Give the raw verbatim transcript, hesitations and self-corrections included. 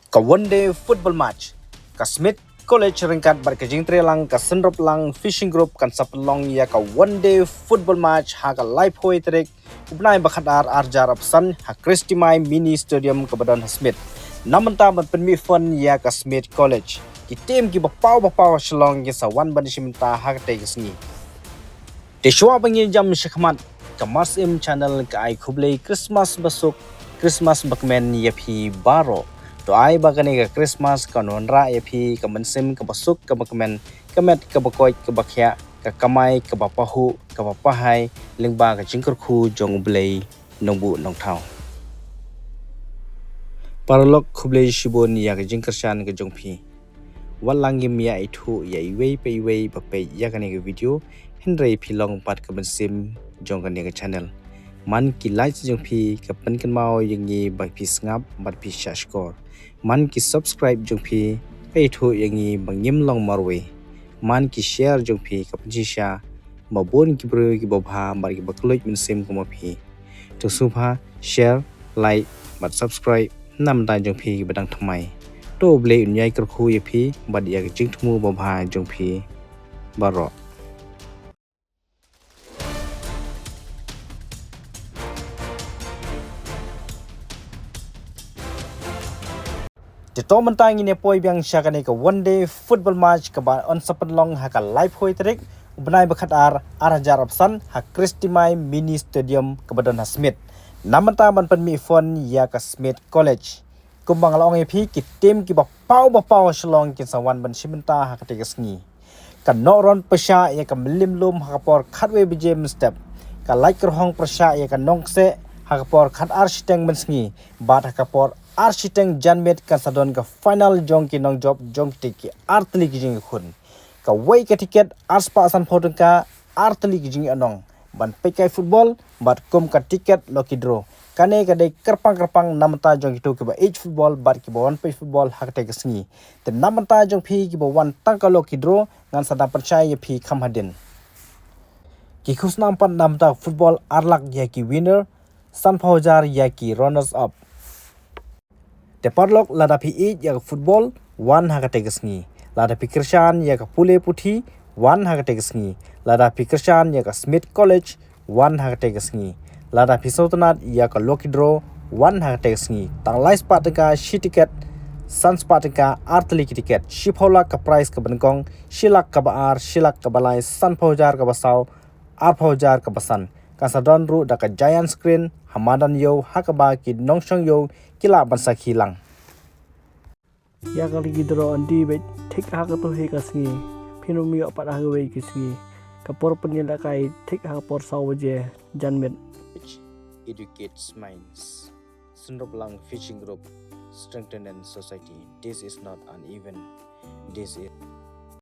Ka one day football match ka Smith College ryngkat bad ka jingtreilang ka Synroplang Fishing Group kan sa pynlong ïa ka one day football match ha ka laiphew tarik u bnai ba khatar arhajar arphew san ha Christie Mai Mini Stadium kaba don ha Smith. Namar ban pynmih fund ïa ka Smith College, ki team kiba paw ba paw ha Shillong kin sa wan ban shim bynta ha katei ka sngi. Te shuwa ba ngin jam shakhmat, ka Mars Im Channel ka ai khublei Christmas basuk, Christmas bakmen ïa phi baroh. To ai ba kane ka Christmas kan wanrah ïa phi ka mynsiem kaba suk kaba kmen, ka met kaba koit kaba khiah, ka kamai kaba pahuh kaba pahai lyngba ka jingkyrkhu jong U Blei Nongbuh Nongthaw. Paralok, khublei shibun ïa ka jingkyrshan ka jong phi. Wat la ngim ïa ithuh ïa iwei pa iwei ba peit ïa kane ka video, hynrei phi long pat ka mynsiem jong kane ka channel. Man ki likes jong phi ka pynkynmaw ïa ngi ba phi sngap bad phi shah shkor. Man ki subscribe jong phi ka ithuh ïa ngi ba ngim long marwei. Man ki share jong phi ka pynshisha ba bun ki briew kiba bha bad kiba kylluid mynsiem kum ma phi. To sngewbha share, like bad subscribe namar jong phi kiba dang thymmai. To U Blei un ïai kyrkhu ïa phi bad ïa ka jingthmu babha jong phi baroh. Te to mynta ngin ïa poi biang sha kane ka one day football match kaba yn sa pynlong ha ka laiphew tarik u bnai ba khatar arhajar arphew san ha Christie Mai Mini Stadium kaba don ha Smith. Namar ban pynmih fund ïa ka Smith College. Kumba nga la ong ïa phi, ki team kiba paw ba paw ha Shillong kin sa wan ban shim bynta ha katei ka sngi. Ka Nohron pyrshah ïa ka Mylliem Lum ha ka por khatwei baje mynstep. Ka Laitkyrhong pyrshah ïa ka Nongkseh ha ka por khatar shiteng mynsngi. Bad ha ka por ar shiteng janmiet kan sa don ka final jong ki nongjop jong kitei ki artylli ki jingïakhun. Kawei ka tiket arspah sanphew tyngka, artylli ki jingïanong ban peit kai football, bad kum ka tiket lucky draw. Kane ka dei kyrpang kyrpang namar jong kito kiba ïeit football bad kiba wan peit football ha katei ka sngi. Te namar jong phi kiba wan tang ka lucky draw, ngan sa dang pynshai ïa phi kham hadien. Ki khusnam pat namar football, ar lak ïa ki winner, sanphew hajar ïa ki runners up. Te paralok, lada phi ïeit ïa ka football, wan ha katei ka sngi. Lada phi kyrshan ïa ka pule puthi, wan ha katei ka sngi. Lada phi kyrshan ïa ka Smith College, wan ha katei ka sngi. Lada phi sngewtynnat ïa ka lucky draw, wan ha katei ka sngi. Tang lai spah tyngka shi tiket, san spah tyngka artylli ki tiket. Shiphew lak ka prize kaba nyngkong, shi lak kaba ar, shi lak kaba lai, sanphew hajar kaba saw, arphew hajar kaba san. Kan sa don ruh da ka giant screen ha madan ïew, ha kaba ki nongshong ïew ki lah ban sakhi lang. Ïa ka lucky draw yn dih beit thik ha kato hi ka sngi. Phin ym ïoh pat ha kawei ki sngi. Ka por pynïalehkai thik ha ka por saw baje janmiet. Educates minds. Synroplang Fishing Group, strengthen society. This is not an event. This is